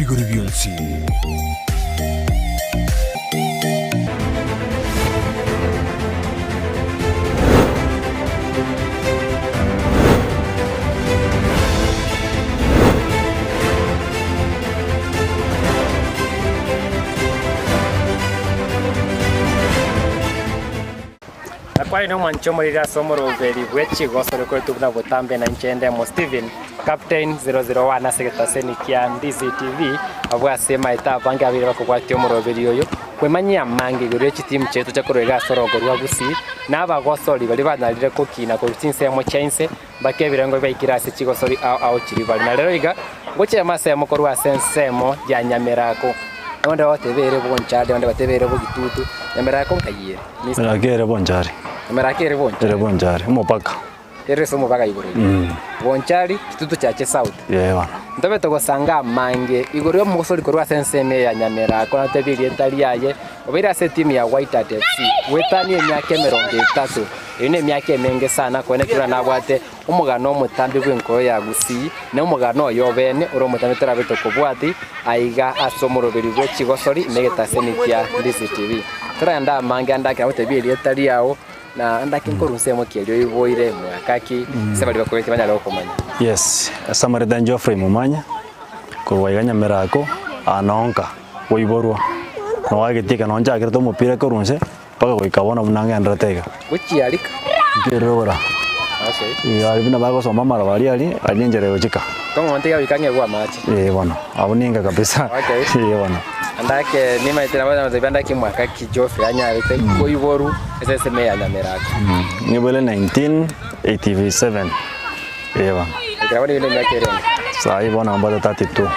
Ebigori bionsi. Nakwane nomwanchi omoriri ase omoroberi bwe chigosori koretwe buna botambe na inche Ndemo Steven, Captain 001 ase egetaseni kia Ndizi TV, abwo ase emaete abange abeire bakobwatia omoroberi oyo, kwemanyia amange igoro ye chitimu chiaito chia korwa iga ase orogo rwa Gusii, na abagosori baria banyarire gokina korwa chinsemo chia inse mpaka ebirengo bibaikire ase chigosori ao ao chiria bare. Na rero iga, ngochia ase korwa ase ensemo ya Nyamerako. Onde otebere bonchari, onde batebere bogitutu, Nyamerako nkai ere? Mister. Nyamerako ere bonchari. Nyamerako ere bonchari. Ere bonchari, omopaka. Ere ase omopaka igoro iga. Bonchari, Kitutu Chache South. Ee bono. Ntobete gosanga amange igoro y'omogosori korwa ase ensemo eye ya Nyamerako natebie erieta riaye, obeire ase etimu ya White Hart FC goetania emiaka emerongo etato. Eyio nemiaka emenge sana korende ekero nabwate omogano omotambe bw'enkoro ya Gusii, na omogano oyo obene ore omotambe torabe tokobwati aiga ase omoroberi bwe chigosori na egetaseni kia Ndizi TV. Toragende amange ande akera gotebia erieta riao na ande ake nkorwa nsemo ki erio oiboire, mwaka ki, ase baria bakobetie banyare gokomanya. Yes, ase amareta Geoffrey Momanya, korwa iga Nyamerako, aa nonka, goiborwa, noagetie ekero nonchakerete omopira korwa inse. Mpaka goika bono buna ngenderete iga. Gochiarika. Nkerora. Okay. Ee, aria buna bagosoma amaroba aria aria, aria enchera egochika. Kong'onto iga goika ang'e bwa amache. Ee bono, abwo ninga kabisa. Okay. Ee bono. Andake nimaete nabo nabatebia andake mwaka ki Geoffrey anyarete koiborwa ase ensemo eye ya Nyameraka. Nibwere 1987, ee bono. Ekero bono ere emiaka erenge? Sahi bono mbwate 32.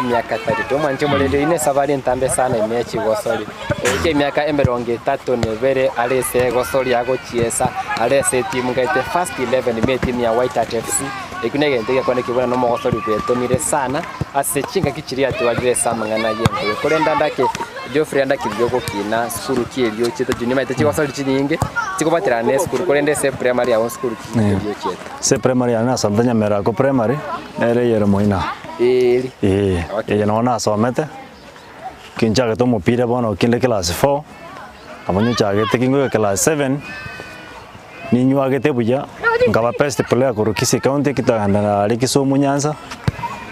Emiaka 32. Omwanche omorende oyio nesabari entambe sana ime ya chigosori. Goika emiaka emerongo etato na ebere are ase egosori agochiesa are ase etimu gaete First Eleven ime etimu ya White Hart FC. Ekio negento egekone buna nomogosori bwetomire sana ase chingaki chiria atwarire ase amang'ana y'enkoyo. Korende ande ake Geoffrey ande akirigia ogokina sukuru ki erio ochiete junior omanyete chigosori chinyinge chikobaterana na esukuru korende ase eprimary agwo sukuru ki erio ochiete? Ase eprimary yane nasomete Nyamerako primary nere eyere moino. Eeri. Eeh, Okay. eye nabo nasomete. Kinchagete omopira bono kinde class four, nabo nyochagete kingoika class seven, ninywagete buya, nkaba best player korwa Kisii county ekitagenda aria Kisumu Nyanza,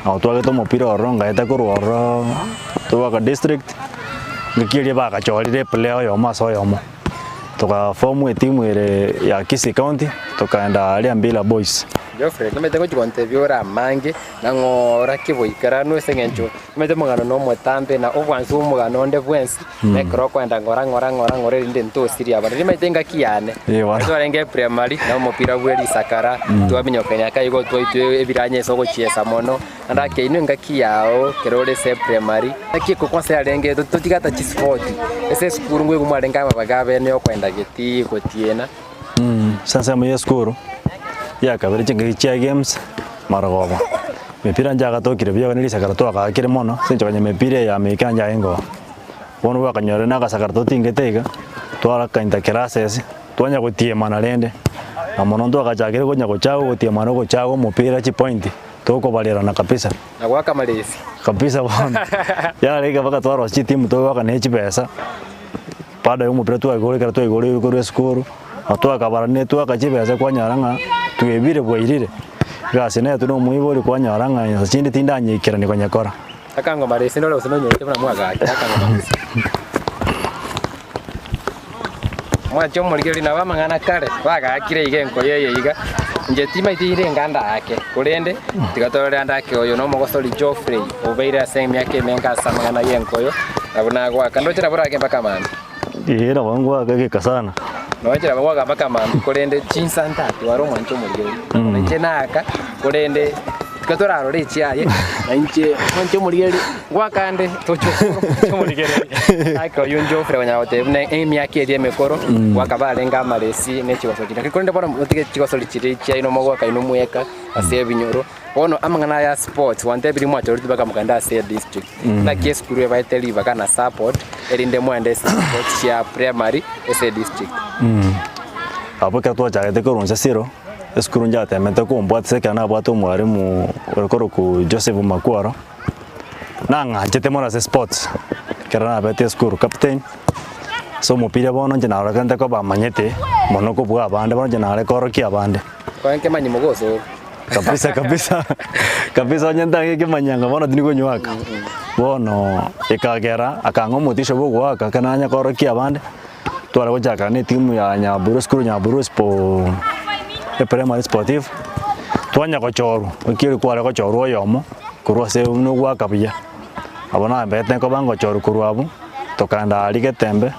nabo twagete omopira ororo ngaeta korwa ororo tobaka district, ngaki eria bagachorire eplayer oyomo ase oyomo, toga form etimu ere ya Kisii county, tokaenda aria Mbila boys. Geoffrey, nomanyete ngochia gontebia ore amange, nang'o orake boikeranu ase eng'encho Omanyete omogano nomotambe, na obwansu bw'omogano onde bwensi, na ekero okoenda ng'ora ng'ora ng'ora ng'ora erinde ntosirie abanto. Nimanyete engaki yane, Eh, bono. ekero twarenge primary, na omopira bwe risakara, twaminyokania aka igo twaitwe ebiranya ase ogochiesa mono, naende ake inwe engaki yao ekero ore ase eprimary, naki ekokwansa yarenge to- totige ata chispoti, ase esukuru ngoigwa mwarenge amabaga abene okoenda getii gotiena. Ase ensemo ya esukuru, yakabere chingaki chia games, marogoba. Emepira nchagatokire buya ne risakara twagaakire mono, ase eng'encho konya emepira eye ya meika nchaenge oo. Bono gwakanyora na agasakara totingete iga, twaraka inter classes, twanya gotiemana rende, na mono ntwagachakire konya gochaga ogotiemana ogochaga omopira chipoint, tokobarerana kabisa. Na goaka amaresi. Kabisa bono, yarenge mpaka twarosia chitimu togoaka ne chibesa, baada ya omopira twaigure ekero twaigure korwa esukuru, na twakabarania twaka chibesa kwanyora ng'a twebire bwairire. Egasi neye tore omoibori kwanyora ng'a ensa chinde tindanyeikerania konyekora. Akangoma resi ndore gose nonyorete buna mwagaakire akangoma resi. Mwanche omorigereria nabo amang'ana kare bagaakire iga enkoyo eye iga, inche timaeti ire enga ndaake, korende tiga torore ande ake oyo nomogosori Geoffrey obeire ase emiaka emenge ase amang'ana y'enkoyo, nabo nagoaka. Ndoche nabo orake mpaka mambia. Ee nabo ngoaka egeka sana. Nonye nabo ngoaka mpaka mambia korende chinsa ntatware omwanche omorigereria. Bono inche naaka korende tiga torarore echiaye na inche mwanche omorigereria ngoaka ande toche omwanche omorigereria. Ake oyio Geoffrey okonyara gotebia buna emiaka eria emekoro goaka barenge amaresi ne chigosori chiria. Korende bono motige chigosori chiria chiaino mogoaka inwe mweka ase ebinyoro. Bono amang'ana aya sports gwantebirie mwachoreti mpaka mokende ase edistrict. Naki esukuru ebaete ribaga na support erinde mwende ase sports chia primary ase edistrict. Abwo ekero twachagete korwa inse siro, esukuru njatemete kombwatisa ekero nabwate omwalimu ore korokwa Joseph Makworo. Nang'anchete mono ase sports, ekero nabete esukuru captain, ase omopira bono inche narorekente koba amanyete mono kobua abande, bono inche nare korokia abande. Koe nkemanyi mogosoro. Kabisa kabisa kabisa onye ntange kemanyanga bono tindi konywaka. Bono ekagera akang'a omotisho bwa ogoaka ekero nanya korokia abande, tware gochaka na etimu ya Nyaburu esukuru Nyaburu spo eprimary sportive, twanya gochorwa, ekieri kware gochorwa oyomo korwa ase buna ogoaka buya. Abwo nabete nkoba ngochorwa korwa abwo, tokaenda aria Getembe,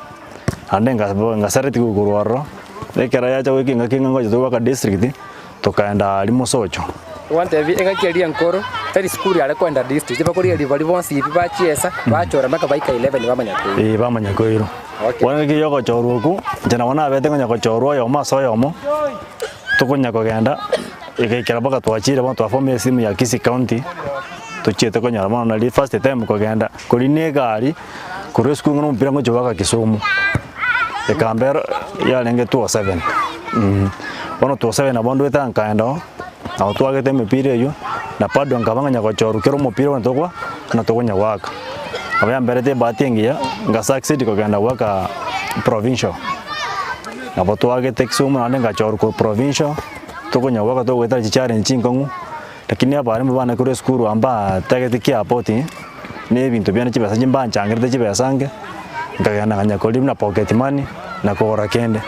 naende nga ngaseretigwa korwa ororo, ekero yacha goika engaki ng'a ngocha togoaka district, Tokaenda aria mosocho. Gwantebia engaki eria enkoro, tari sukuru yare koenda district, bakoria ribori bonsi pi bachiesa, bachora mpaka baika 11 bamanya koirwa. Ee, bamanya koirwa. Okay. Bono engaki yogochorwa okwo, inche nabo nabete konya gochorwa oyomo ase oyomo, tokonya kogenda, egaikera mpaka twachire bono twafomire esimu ya Kisii County, tochiete konyora bono nari first time kogenda, korina egari, korwa esukuru ng'a nomopira ngochia goaka Kisumu. Ekambera yarenge 207 bono 207 nabo ndwete nkaenda oo, nabo twagete emepira eywo, na bado nkaba ng'a nyagochorwa kera omopira onye togwa buna tokonya goaka. Nabo yamberete ebahati engiya, nga succeed kogenda goaka provincial. Nabo twagete Kisumu naende ngachorwa korwa provincial, tokonya goaka togoetera chichallenge chinkong'u, lakini abalimu bane korwa esukuru aba mbatagete kiapoti. Na ebinto biane chibesa chimbanchangerete chibesa nge, nkagenda nkanya koria buna pocket money, na kogora kende.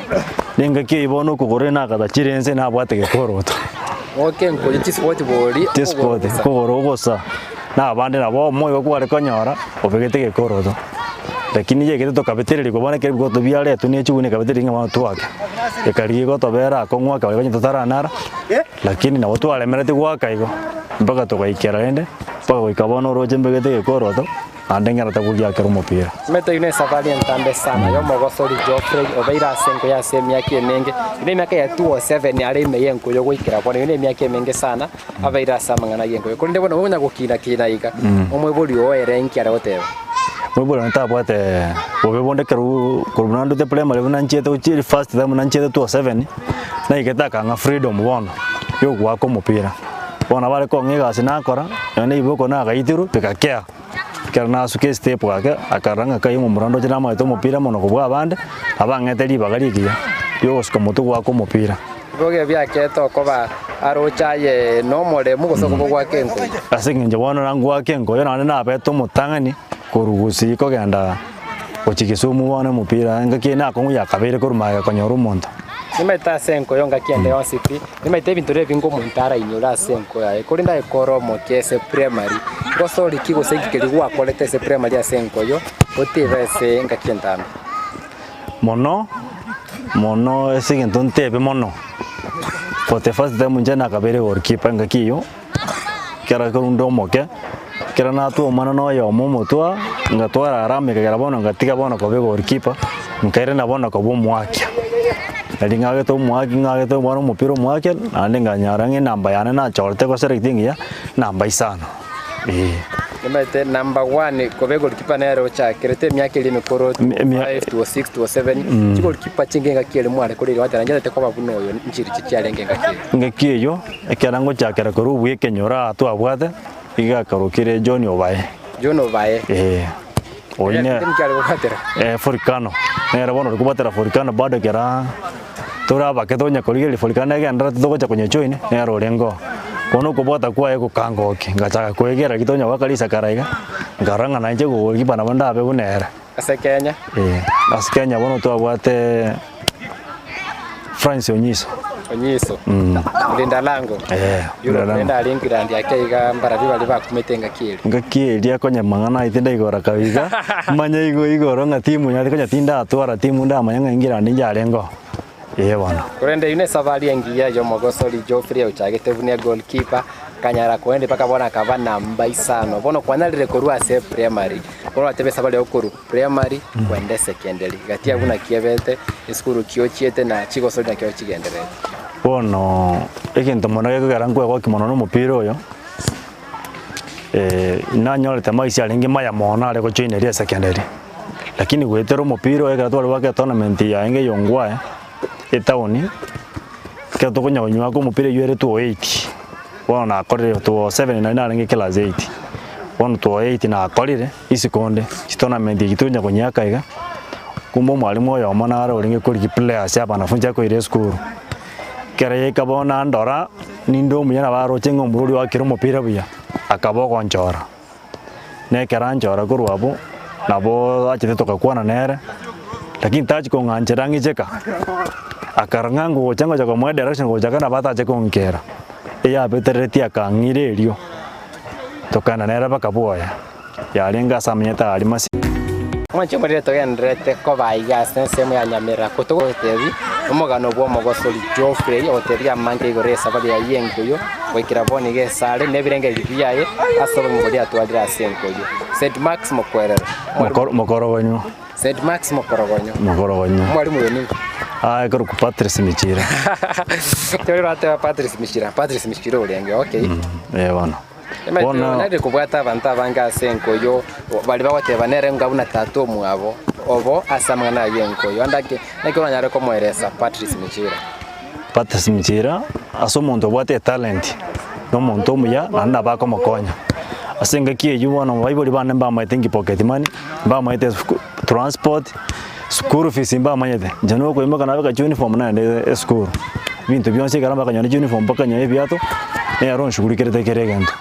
Na engaki eyio bono okogora nakata chire inse nabwate gekoroto. Oke nkoria chispoti bori, Chispoti, kogora ogosa, na abande nabo omoyo kware konyora, obegete gekoroto. Lakini yegete tokabetererigwa bono ekero ebikoroto biaretwa ne chiguni ekabetereria ng'a bono twake. Ekarigia egotobera akong'u akaba onye totaranara. Lakini nabo twaremereti goaka igo, mpaka togaikera rende, mpaka goika bono oroche mbegete egekoroto, naende ngerete gogiakera omopira. Omanyete eyio nesafari entambe sana y'omogosori Geoffrey obeire ase enkoyo ase emiaka emenge, eyio nemiaka ya 207 are ime y'enkoyo goikera bono, eyio nemiaka emenge sana abeire ase amang'ana y'enkoyo. Korende bono onya gokina kina iga, omoibori oo ere inki are goteba? Omoibori one tabwate bobe bonde ekero korwa buna ndute primary buna nchiete gochia first time buna nchiete 207. Naigete akang'a freedom bono yogoaka omopira. Bono nabo are kong'a egasi nakora, nonya na ebiboko nagaitirwe bigakea. Ekero nasuka estep ake, akarora ng'a kai omomura ndoche namaete omopira mono kobua abande, abang'ete ribaga rigiya riogosuka motwe goaka omopira. Ebibogo biakete okoba aroche aye nomoremu gose okoba ogwaka enkoyo. Ase eng'encho bono nangwake enkoyo naende nabete omotang'ani korwa gusii kogenda gochia Kisumu bono omopira engaki eye nakong'u yakabeire korwa magega konyora omonto. Nimaete ase enkoyo ngaki ende yonsi pi, nimaete ebinto bire ebinge omonto arainyore ase enkoyo yaye, korende aye kore omokia ase primary, gose ore ki gose inki keria gwakorete ase primary ase enkoyo, otebe ase engaki entambe. Mono, mono ase egento ntebe mono, for the first time inche nakabeire goalkeeper engaki eywo, ekero korwa nde omoke, ekero natwa omwana na oyomo omotwa, ngatwara alarm ekagera bono ngatiga bono koba egoalkeeper, nkairana bono koba omoakia. Nari ng'agete omoaki ng'agete bono omopira omoakia, naende nkanyora ng'a enamba yane nachorete goselect engiya, namba isano, eh. Nimanyete number one koba egoalkeeper nere ochakerete emiaka eria emekoro 205, 206, 207, chigoalkeeper chinge engaki eria mware korwa gwateba ncherete koba buna oyo nchiri chiarenge engaki eria. Engaki eyio, ekero ngochakera korwa obuya ekenyoro aa twabwate, iga akarokire John Obae. John Obae. Ee. Oyio ne Ere nki are kobwatera? eh, Forikano. Nere bono ore kobwatera Forikano bado ekera tore abake tonya korigereria Forikano egendererete togocha konyejoin, nere orenge oo. Bono okobwata kwaye gokangokia, ngachaka koegera riria tonya goaka risakara iga, nkarora ng'a nainche goalkeeper nabo ndabe buna ere. Ase Kenya. Ee, ase Kenya bono twabwate France Onyiso. Onyiso. Mlinda lango. Eh, Europe Mlinda Lango. rende are England ake iga mbarabio baria bakumete engaki eria. Engaki eria konya mang'ana aye tindaigora kabiga, manye igo igoro ng'a timu yane konya tindatwara timu ndamanya ng'a England njarenge oo. Ee bono. Korende eyio nesafari engiya y'omogosori Geoffrey ochagete buna egoalkeeper, akanyara koenda mpaka bono akaba namba isano. Bono kwanyarire korwa ase primary, bono oratebe esafari yago korwa primary kwenda esecondary. Gati abwo naki ebete, esukuru ki ochiete na chigosori naki ochigendererete. Bono egento mono gekogera nkwegokia mono na omopira oyo, nanyorete maisha arenge maya mono are gojoineria esecondary. Lakini goetera omopira oyo ekero tware goaka etournament yaenge ya Ongwae, etown, ekero tokonya konywaka omopira eywo ere 208, bono nakorire 207 nari narenge class eight. Bono 208 nakorire, isiko onde, chitournament echi tonya konyiaka iga, kumbe omwalimu oyomo nare orenge korigia players abanafunzi akoira esukuru. Ekero yaika bono nandora, ninde omuya nabo aroche ng'a omorwori oakire omopira buya, akaba ogonchora. Na ekero anchora korwa abwo, nabo achete togakwana nere, lakini tachi kong'anchera ng'icheka, akarora ng'a ngocha ngocha komoa edirection gocha kare nabo atache kong'ikera, eyabetereretie akang'ira erio, tokagenda nere mpaka bwoye, yarenge ase amenyete aria masii. Mwanche omorere togendererete koba aiga ase ensemo ya Nyamira kotogotebi omogano bw'omogosori Geoffrey ogotebi amange igoro y'esabari yaye y'enkoyo goikera bono iga esare na ebirengererio biaye ase obogima boria atwarire ase enkoyo. St. Marks Mokwerero. Mokoro- Mokorogonyo. St. Marks Mokorogonyo. Mokorogonyo. Omwalimu oyo ning'o? Aye korokwa Patrice Michira. Tore bateba Patrice Michira. Patrice Michira orenge, okay. Eh bono. Bono. Nare kobwata abanto abange ase enkoyo, baria bagoteba nere ng'a buna tata omwabo obo ase amang'ana ayio enkoyo. Ande ake, naki oranyare komoeresa Patrice Michira? Patrice Michira, ase omonto obwate etalent, na omonto omuya naende nabo akomokonya. Ase engaki eyio bono abaibori bane mbamaete nki pocket money, mbamaete transport, school fees mbamanyete, inche nokoimoka nabeka chiuniform naende esukuru. Ebinto bionsi ekero bakanyora chiuniform bakanyora ebiato, nere onshughulikerete kera egento.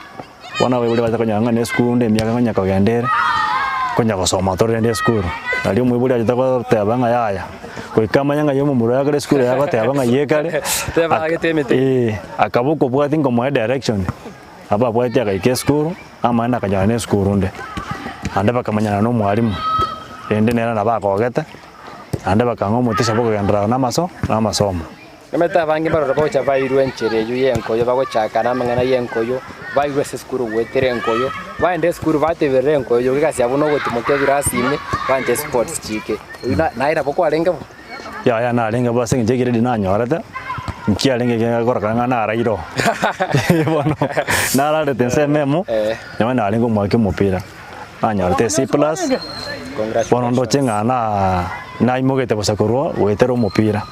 Bono abaibori bacha konyora ng'a nesukuru onde emiaka konya kogenda ere, konya gosoma tore rende esukuru. Nario omoibori achete goteba ng'a yaya, goika amanye ng'a omomura oye akare esukuru eye agoteba ng'a yekare, Teba agete emete. eh, akaba okobwatia nkomoa edirection, nabo abwati agaika esukuru, amaene akanyora na esukuru onde. Naende bakamanyana na omwalimu, rende nere nabo agogete, naende bakang'a omotisha bwa okogenderera na amaso na amasomo. Omanyete abange mbaroro bagocha bairwe enchera eyio y'enkoyo, bagochaka namang'ana y'enkoyo, bairwe ase esukuru goetera enkoyo, baenda esukuru bateberera enkoyo yoka egasi yabo nogotimoka ebirasi ime, bancha esports chiike. Oyio na naye nabo kwarenge bo? Yaya narenge bo ase eng'encho egrade nanyorete, nkiarenge ekegorekana ng'a naraire oo. Bono nararete ensemo emo, Eh. nonye narenge omwaki omopira, nanyorete C plus, bono ndoche ng'a naa naimogete bosa korwa goetera omopira.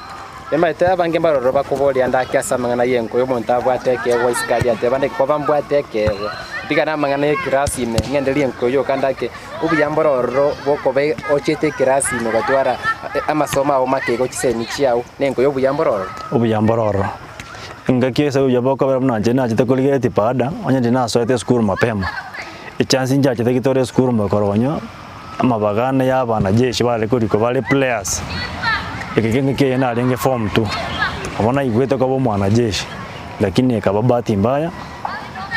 Emanyete abange mbaroro bakoboria ndake ase amang'ana y'enko y'omonto abwate ekeegwa isiko aria ateba ndeke koba mbwate ekeegwa. Ntigane amang'ana y'ekirasi ime, ng'enderie enko yoka ndake obuya mbore ororo bokoba ochete ekirasi ime gotwara amasomo ao make igo chisemi chiao na enko y'obuya mbore ororo. Obuya mbore ororo. Engaki ase obuya bokobera buna inche nachete korigia etipada, onye ndiri nasoete esukuru mapema, echance nchachete gitore esukuru mokoronywa. Amabaga ane y'abanajeshi bare korikwa bare players, eke kenge kiaye narenge form two, nabo naigwete koba omwanajeshi, lakini ekaba bahati mbaya,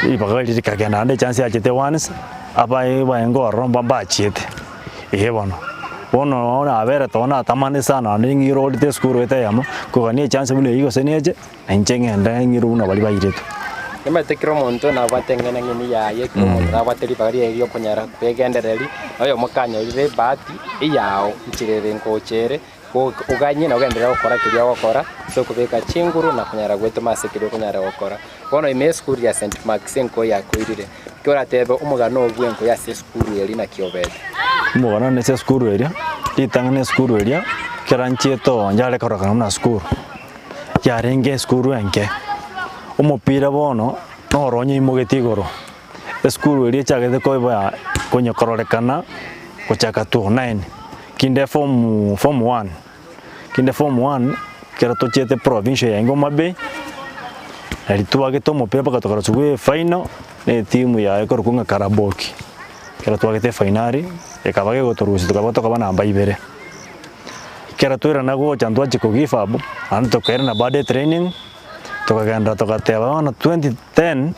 ribaga erio rikagenda naende echance yachete once, abae baenge ororo mba mbachiete, eeh bono. Bono naberete oo natamani sana naende ng'irorete esukuru ete eyemo, kogania echance buna eywo gose neche. Na inche ng'ende ng'irwe buna baria bairetwe. Nimanyete kera omonto nabwate eng'enang'eni yaye, kera omonto nabwate ribaga riaye ri'okonyara kwegendereria, na oyomo kanyorire ebahati eyao enchera ere ngocha ere, oganye na ogenderere gokora keria ogokora ase okobeka chinguru na konyara gwetoma ase keria okonyara gokora. Bono ime esukuru ya St. Marks enko yakoirire, ekio oratebe omogano oo bw'enko ya ase esukuru eria naki obete. Omogano one ase esukuru eria, ritang'ani esukuru eria, ekero nchiete oo nchare kororekana buna sukuru. Yarenge esukuru enke, omopira bono noro onyeimogetie igoro, esukuru eria echagete koba konya kororekana gochaka two nine, kinde form form one, kinde form one, ekero tochiete provincial yaye Homa Bay, nari twagete omopira mpaka tokarosiwa efinal na etimu yaye ekorokwa ng'a Karaboki, ekero twagete efainari, ekaba gegotorusia tokaba tokoba namba ibere. Ekero twairana gocha ntwachia ko give up, naende tokairana baada etraining, tokagenda togateba bono 2010,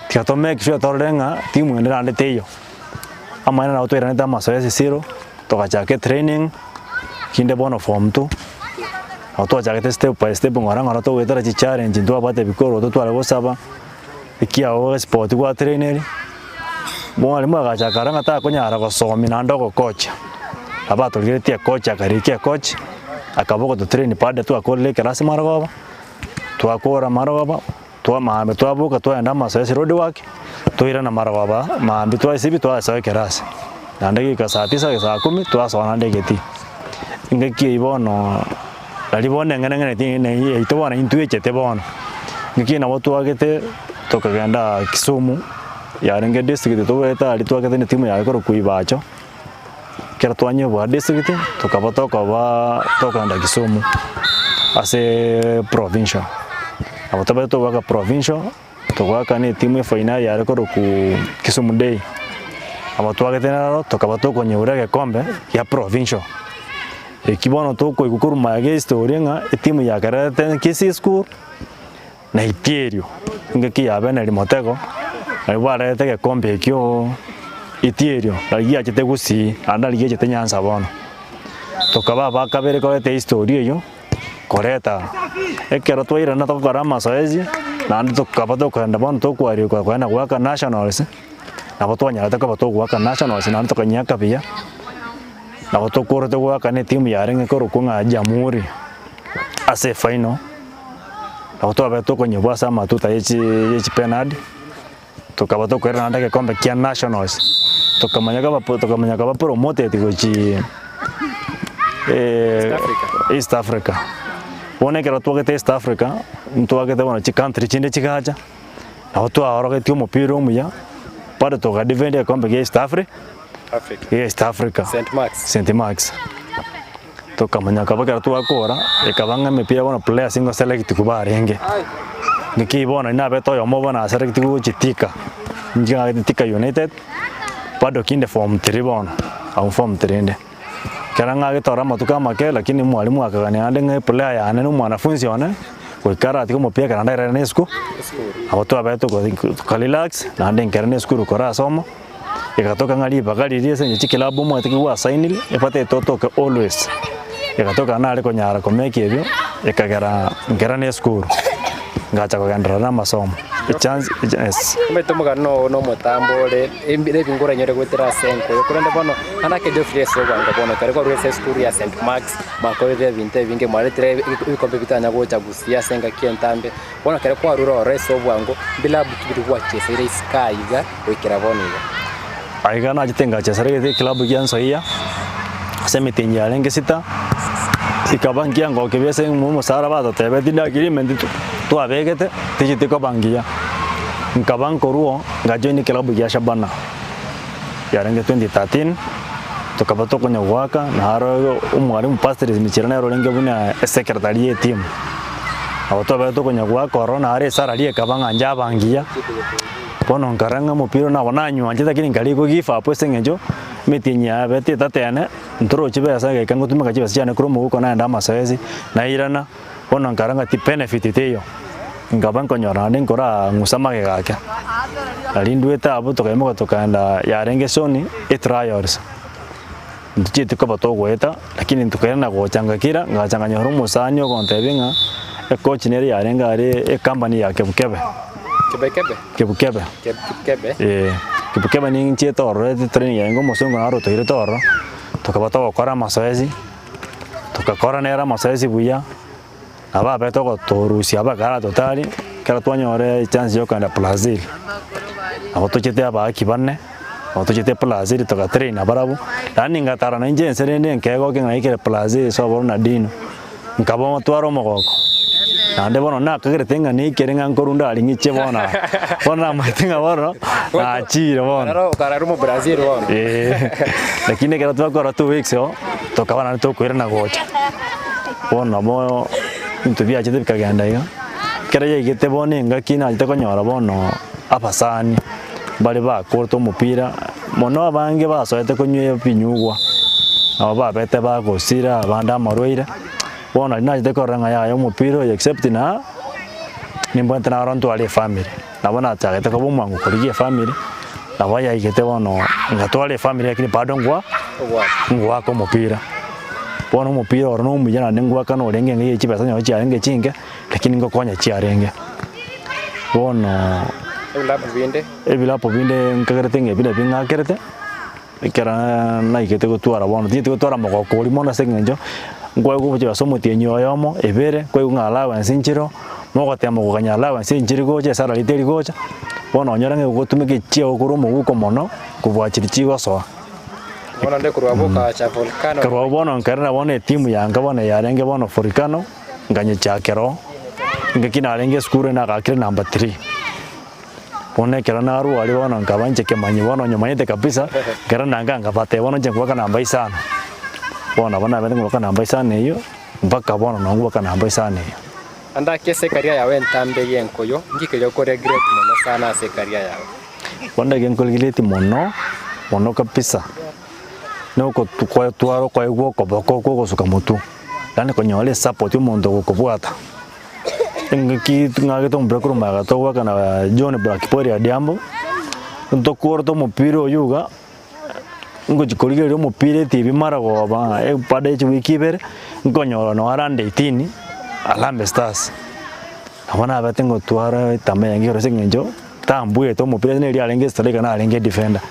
tiga to make sure torore ng'a timu ende naende teiyo. Amaene nabo twairanete amasoesi zero, togachaka etraining, kinde bono form two, nabo twachagete step by step ng'ora ng'ora togoetera chichallenge ntwabwate ebikoroto tware gosaba, ekiagera esport gwatraineri. Mwalimu agachaka ara ng'a takonyara gosomia naende ogokocha, nabo atorigeretie ekochi akarikia ekochi, akaba ogototrain baada twakorire ekerasi marogoba, twakora marogoba, twamaambia twaboka twaenda amasoesi road work, twairana marogoba maambia twaesibia twasoa ekerasi. Naende goika saa tisa gose saa kumi twasoa naende egetii. Engaki eyio bono, nari bono eng'enang'eni yaito bono intwechete bono, engaki eyio nabo twagete tokagenda Kisumu. yarenge district tobwate aria twagete ne timu yare korokwa Ibacho, ekero twanyebua district, tokaba tokoba tokogenda Kisumu ase provincial. Nabo tobete tobwaka provincial, togoaka na etimu efainali yare korokwa Kisumu Day. Nabo twagete naro tokaba tokonyeura egekombe gia provincial. Eki bono tokoigwa korwa magega estory ng'a etimu yakerete Kisii school, na Itierio, engaki ya Benard Motego, naria barete egekombe ekio Itierio, nari giachete Gusii, naende nari giachete Nyanza bono. Tokaba abakabere koreta ehistory eyio, koreta ekero twairana togokora amazoezi, naende tokaba tokogenda bono tokwarikwa kogenda goaka nationals, nabo twanyarete koba togoaka nationals naende tokanyiaka buya, nabo tokorete goaka na etimu yarenge korokwa ng'a Jamhuri ase efinal. Nabo twabete tokonyebwa ase amatuta ye chi ye chipenadi, tokaba tokoirana naende egekombe kia nationals, tokamanya kaba tokamanya kaba promoted gochii East Africa. Bono ekero twagete East Africa, ntwagete bono chicountry chinde chigacha, nabo twaorogetie omopira omuya, bado toga defend egekombe gia East Afri gia East Africa, St Marks. Tokamanya kaba ekero twakora, ekaba ng'a emepira bono players ngo select barenge. Naki bono nabete oyomo bono aselectiwe gochia Thika, inche nagete Thika United, bado kinde form three bono, abwo form three inde. Ekero ng'agete oro amatuko amake lakini omwalimu akagania naende ng'a eplayer yane na omwanafunzi one, goika aratige omopira ekero naende airane na esukuru, nabo twabete toko tokarelax, naende nkere na esukuru korasoma. Egatoka ng'a ribaga riria ase engencho chikilabu omanyete ki gwasainire, ebatete otoke always. Egatoka nare konyara komake ebio, ekagera nkera na esukuru, ngacha kogenderera na amasomo. Echance yes. Omanyete omogano oo na omotambo ore, embi na ebingo oranyore goetera ase enkoyo, korende bono naende ake Geoffrey ase obwango bono ekero kwarure ase esukuru ya St. Marks, mwakorire ebinto ebinge mwaretire ebikombe bitanya gocha gusii ase engaki entambe. Bono ekero kwarure ororo ase obwango, mbilabu ki biria gwacheseire isiko aiga goikera bono iga? Aiga nachete ngachesera egeklabu gia Nzoia ase emetienyi yarenge sita, ekaba nkiango kebe ase omosara batotebetie na agreement twabegete ticheti koba ngiya. Nkaba nkorwa ngajoin eklabu gia Shabana yarenge 2013, tokaba tokonya goaka naro omwalimu Patrice Michira nere orenge buna esecretary ye etimu. Nabo twabete tokonya goaka ororo naro esalary ekaba ng'a inche aba ngiya. Bono nkarora ng'a omopira oyo nabo nanywanchete lakini nkare go give up ase eng'encho emetienyi yabete etato ene, ntorochi besa egeka ngotumeka chibesa chiane korwa omogoko naenda amasoesi, nairana, bono nkarora ng'a ti benefit teiyo. Nkaba nkonyora naende nkoraa ng'usa magega ake. Nari ndwete abwo tokaimoka tokaenda yarenge Sony, etrials. Ntochieti koba togoeta, lakini ntokairana gocha ngakira, ngacha nkanyora omosani ogontebia ng'a ecoach nere yarenge aria ecompany ya Kebukebe. Kebekebe? Kebukebe. Kebukebe. Eh, Kebukebe ninchiete ororo etraining yarenge omosongo naro otoirete ororo, tokaba togokora amasoesi, togakora nere amasoesi buya, nabo abete ogotorusia abakara totari, ekero twanyora echance ya okogenda Brazil, nabo tochiete abaaki bane, nabo tochiete Brazil togatrain nabarabwo, yaani ngatara nainche ense rende nkegokia ng'a naikire Brazil ase obororo na Dino, nkaba omotware omogoko. Naende bono nakagerete ng'a naikere ng'a nkorunda aria ng'iche bono aa, bono namanyete ng'a bono nachire bono. Okarara okarara omobrazil bono. Eeh, lakini ekero twakora 2 weeks igo, tokaba naende tokoirana gocha. Bono nabo ebinto biachete bikagenda iga, ekero yaigete bono engaki nachete konyora bono abasani mbare bakorete omopira, mono abange basoete konywa ebinyugwa, nabo babete bagosira abande amarwaire, bono nari nachete korora ng'a yaya omopira oyo except na nimbwate naro ntware efamiri. Nabo nachagete koba omwango korigia efamiri, nabo yaigete bono ngatwara efamiri lakini bado ngwa ngwaka omopira. Bono omopira oro na omuya naende ngwaka norenge ng'a chibesa nonye chiarenge chinke, lakini ngokonya chiarenge. Bono Ebilabu binde. ebilabu binde nkagerete ng'a ebi nabio ng'akerete, ekero naigete gotwara bono, tinyeti gotwara omogoko oria mono ase eng'encho, nkwaigwa gochia ase omotienyi oyomo, ebere, kwaigwa ng'a allowance nchiroo, mogotema koganya allowance enchiri gocha esalary teri gocha, bono onyore ng'a egogotumeka echiago korwa omoguko mono, kobua chiria chigosoa. Bono nde korwa abwo okacha Volcano. Korwa abwo bono nkarera bono etimu yanka bono yarenge bono Volcano, nkanyechakera oo, engaki narenge esukuru nagakire number three. Bono ekero narwa aria bono nkaba inche kemanyi bono nyomanyete kabisa, ekero nanga nkabatebia bono inche nkoaka namba isano. Bono nabo nabete ngoaka namba isano eyio, mpaka bono nabo ngoaka namba isano eyio. Ande ake ase ekaria yao entambe y'enkoyo, inki keria okoregret mono sana ase ekaria yao? Bono eke nkoregret mono, mono kabisa, na okotwara okoegwa okoboko kwa ogosuka motwe, yaani konyora esupport ya omonto ogokobwata. Engaki ng'agete omopira korwa magega togoaka na John Black Paul Adhiambo, ntokorete omopira oywo iga, ngochia korigereria omopira etibi maragoba baada ya chiwiki ibere, nkonyora nonya round 18 Harambee Stars. Nabo nabete ngotwara etamaa eye ekero ase eng'encho tambuete omopira ase neri arenge estriker narenge edefender,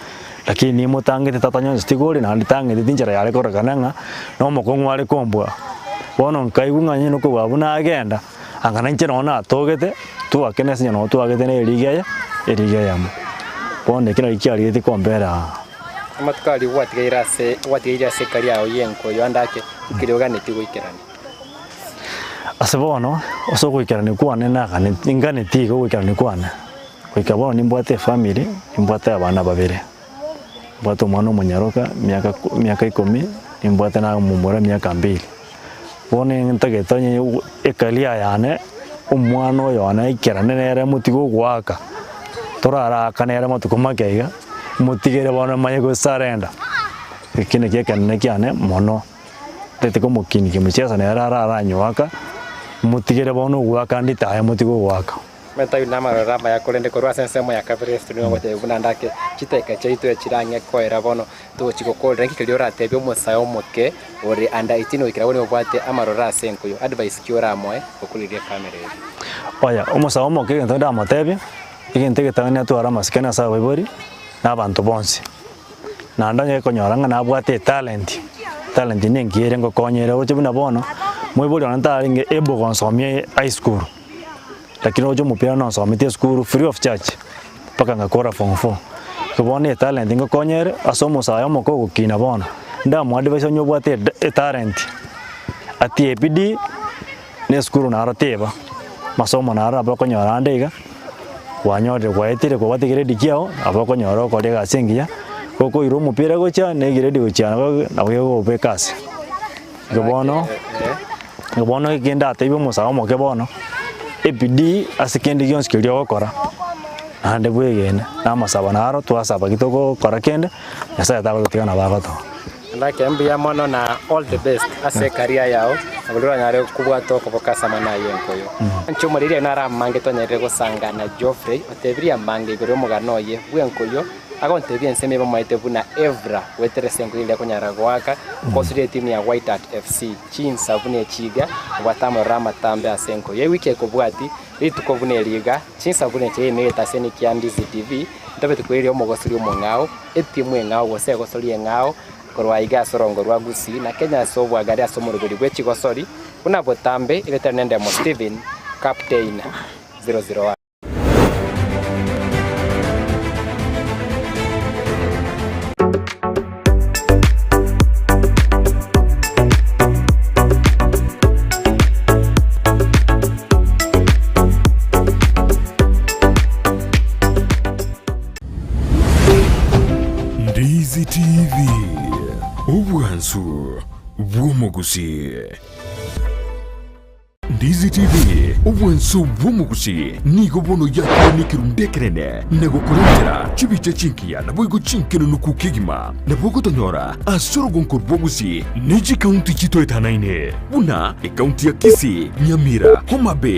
lakini nimotangete tatanyonseti gori naende tang'eteti enchera yare kororekana ng'a na omokong'u are kombua. Bono nkaigwa ng'a onye nokobua abwo nagenda, anga nainche nonye natogete, twakene ase onye nonye twagete na erigi eye, erigi eyemo. Bono ekio nakio kiarigetie kombera aa. Amatuko aria gwatigaire ase gwatigaire ase ekari yao y'enkoyo ande ake, ekeri oganetie goikerania. Ase bono, ase ogoikerania kwane naganeti nganeti iga ogoikerania kwane, goika bono nimbwate efamiri, nimbwate abana babere, nimbwate omwana omonyaroka miaka miaka ikomi, nimbwate na omomura miaka mbili. Bono ntagete onye ekaria yane, omwana oyo one aikerane nere motige ogoaka, toraraaka nere amatuko make iga, motigere bono manye gosarenda, eki nakio ekenene kiane mono. Ntagete komokinia kemochiesa nere araranyoaka, motigere bono ogoaka ndite aye motige ogoaka. Omanyete ayio namaroro amaya, korende korwa ase ensemo ya kabere Yeso nigo agotebia buna ndake chidakika chiaito echirang'e koera bono togochia gokorera inki keria oratebie omosae omoke ore under 18 goikera bono obwate amaroro ase enkoyo advice ki oramoe gokoreria efamiri eye? Oya, omosae omoke egento ndamotebie, egento egetang'ani atware amasikani ase abaibori, na abanto bonsi. Naende onye konyora ng'a nabwate etalent, etalent na engiya ere ngokonya ere oche buna bono, moibori one tarenge able gonsomia high school, lakini oche omopira nonsometie esukuru free of charge, mpaka ngakora form four. Igo bono etalent ngokonya ere ase omosae omoke ogokina bono, ndamoadvise onye obwate eda etalent, atie bidii na esukuru naro teba, masomo naro nabo okonyora ande iga. Kwanyorire gwaetire kobwate egrade kiao, nabo okonyora okore egasi engiya, gokoira omopira gochia na egrade gochia nabo nabo gegokobeka ase. Igo bono, igo bono ekende ndatebie omosae omoke bono, ebidii ase kende gionsi keria ogokora, naende bwegene, na amasabo naro twasaba ki togokora kende, Nyasaye tagototiga nabo agotoa. Ndake mbuya mono na all the best ase ecareer yao na buri oranyare kobwata okoboko ase amang'ana aye enkoyo. Inche omoriri naro amange twanyarire gosanga na Geoffrey otebirie amange igoro y'omogano oye bw'enkoyo agontebia ensemo ebomaete buna Evra goetera ase enkoyo eria akonyara goaka gosuria etimu ya White Hart FC chinsa buna echi iga obwate amaroro amatambe ase enkoyo. Ewiki ekobwati rituko buna eri iga chinsa buna echi eye egetaseni kia Ndizi TV ntobete koireria omogosori omong'ao Etimu eng'ao gose egosori eng'ao korwa aiga ase orongo rwa Gusii na Kenya ase obwagare ase omoroberi bwe chigosori buna botambe eretare nendemo Stephen Captain 001. Ndizi TV, obwansu bw'omogusii. Ndizi TV, obwansu bw'omogusii nigo bono yakire nekerundu ekenene na gokorentera chibicha chingiya naboigo chinkenenuku kegima. Nabo ogotonyora ase orogonko rwa Gusii ne chikaunti chitoetanaine buna ekaunti ya Kisii, Nyamira, Homa Bay.